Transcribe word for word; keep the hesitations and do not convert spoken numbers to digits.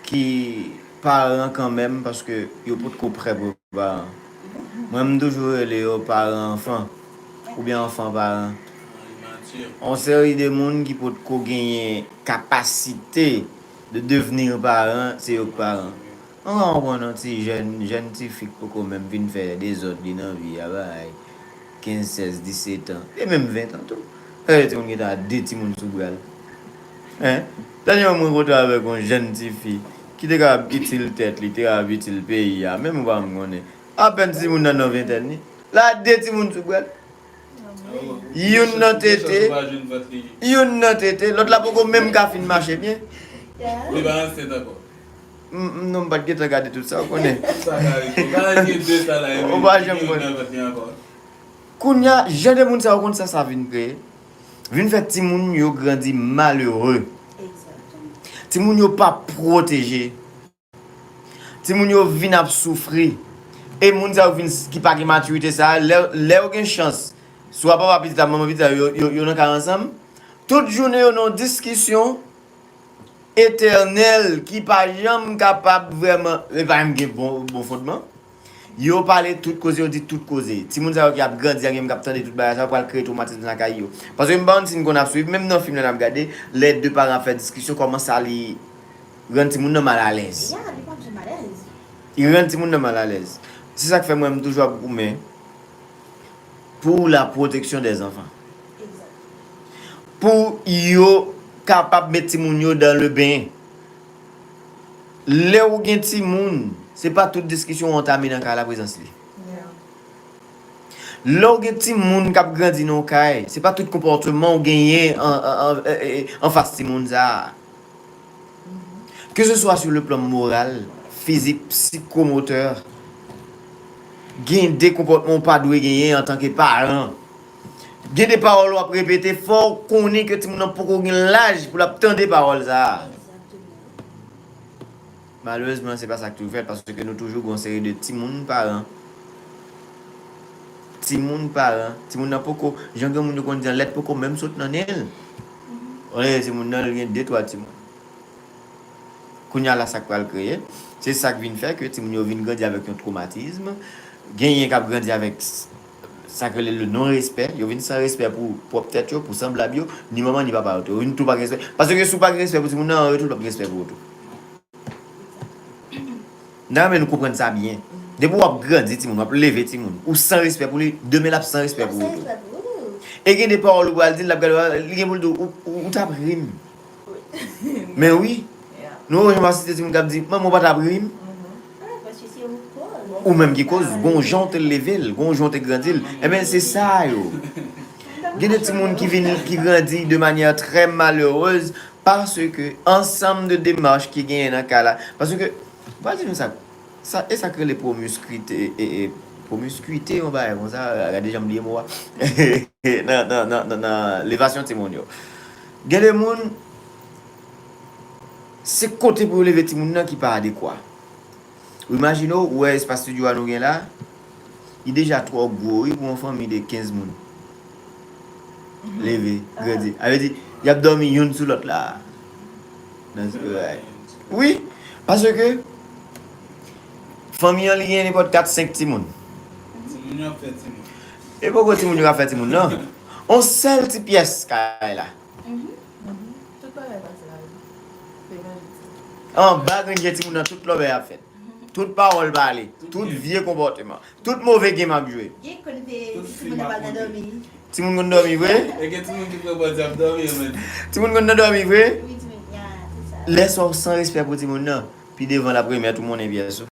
ki paran kanmenm, paske yo potko prè pou yo paran. Mwen, m toujou rele yo paran anfan, oubyen anfan paran. Yon seri de moun ki potko genyen kapasite de devenir paran, se yo k paran. Mwen ka konprann yon ti jèn, jèn ti fi k poko menm fin fè dezòd li nan vi a, bay kenz, sèz, disèt an, e menm ven tan tou. Gade timoun gentan a de timoun sou bra l. Hein? Dènyèman mwen rankontre avèk yon jèn ti fi ki te kapab itil tèt li, te kapab itil peyi a, menm ou pa menm konnen. Apèn timoun nan nan ventèn li. L a de timoun sou bra l. Youn nan tete, youn nan tete, lòt la poko menm ka fin mache byen. Li pa ansent ankò. M, m, non, m pa t gentan gade tout sa, ou konnen. Sa ka rive. Bagay gen de sa la, ou pa janm konnen. Kounye a, jan de moun sa yo konn sa sa vin kreye. Vin fè timoun yo grandi malere. Timoun yo pa pwoteje. Timoun yo vin ap soufri. E moun sa yo vin, ki pa gen matirite sa, lè, lè yo gen chans, swa papa pitit ak manman pitit, yo, yo, yo nan kay ansanm, tout jounen yo nan yon diskisyon etènèl ki pa janm kapab vrèman, e pa janm gen bon, bon fondman. Yo pale tout koze, yo di tout koze. Timoun sa yo ki ap grandi ak yo, k ap tande tout bagay sa yo, pral kreye twomatizm lakay yo. Paske m pa konn si n konn ap swiv, menm nan fim nan n ap gade, lè de paran ap fè diskisyon, kòman sa li rann timoun nan malalèz. Ya, li p ap janm alèz. Li rann timoun nan malalèz. Se sa k fè mwen, m toujou ap goumen pour la protection des enfants. Pou yo kapab met timoun yo dans le bain. Lè ou gen timoun, se pa tout diskisyon ou antame nan kay la prezans li. Lè ou gen timoun k ap grandi nan yon kay, se pa tout konpòteman ou genyen an, an, an, e, e, anfas timoun sa a. Que ce soit sur le plan moral, fizik, psikomotè, gen de konpòtman ou pa dwe genyen antanke paran. Gen de pawòl w ap repete, fò w konnen ke timoun nan poko gen laj pou l ap tande pawòl sa a. Malerezman, se pa sa k toujou fèt, paske nou toujou gen yon seri de timoun paran. Timoun paran. Timoun nan poko, jan gen moun yo konn di an, lèt poko menm sot nan nen l. Ou wè timoun nan, li gen de, twa timoun. Kounye a la, sa k pral kreye, se sa k vin fè ke timoun yo vin grandi avèk yon twomatizm. Genyen k ap grandi avèk s-, sa k rele le non respè. Yo vin san respè pou pwòp tèt yo, pou sanblab yo, ni manman, ni papa yo tou. Yo vin tou pa gen respè. Paske si w pa gen respè pou timoun nan, an retou, l p ap gen respè pou ou tou. M ta renmen nou konprann sa byen. Depi w ap grandi timoun, w ap leve timoun, ou san respè pou li, demen l ap san respè pou ou tou. E gen de pawòl ou pral di l, l ap gade w, li gen pou l di w, ou, ou, ou t ap ri m. Men wi, nou wè jan m ap asiste timoun k ap di, manman, ou pa t ap ri m. Ou menm ki koz, gon jan w te leve l, gon jan w te grandi l. Enben, se sa yo. Gen de timoun ki vin, ki grandi de manyè trè malerez, paske ansanm de demach ki genyen nan kay la. Paske, m pral di nou sa, sa, e sa k rele pwomiskwite, e, e, pwomiskwite, yon bagay konsa, gade jan m bliye mo a. Nan, nan, nan, nan, nan levasyon timoun yo. Gen de moun, se kote pou yo leve timoun nan ki pa adekwa. Ou imajine w, ou wè espas estidyo a nou gen la, li deja twò gwo, wi, pou yon fanmi de kenz moun. Leve, grandi. A vle di, y ap dòmi youn sou lòt la. Nan, wi, paske fanmi an, li gen nenpòt kat, senk timoun. Timoun yo ap fè timoun. E poko timoun yo ap fè timoun, non. On sèl ti pyès kay la. Tout bagay pase la wi. Anba grenn je timoun nan, tout lòbèy ap fèt. Tout pawòl pale. Tout vye konpòteman. Tout move game ap jwe. Gen konn fè timoun nan pral nan dòmi. Timoun konn dòmi vre? E gen timoun ki pran bòz ap dòmi yo menm. Timoun konn nan dòmi vre? Wi, timoun, ya, se sa. Lè sa w san respè pou timoun nan, pi devan l ap remèt ou monnen pyès ou.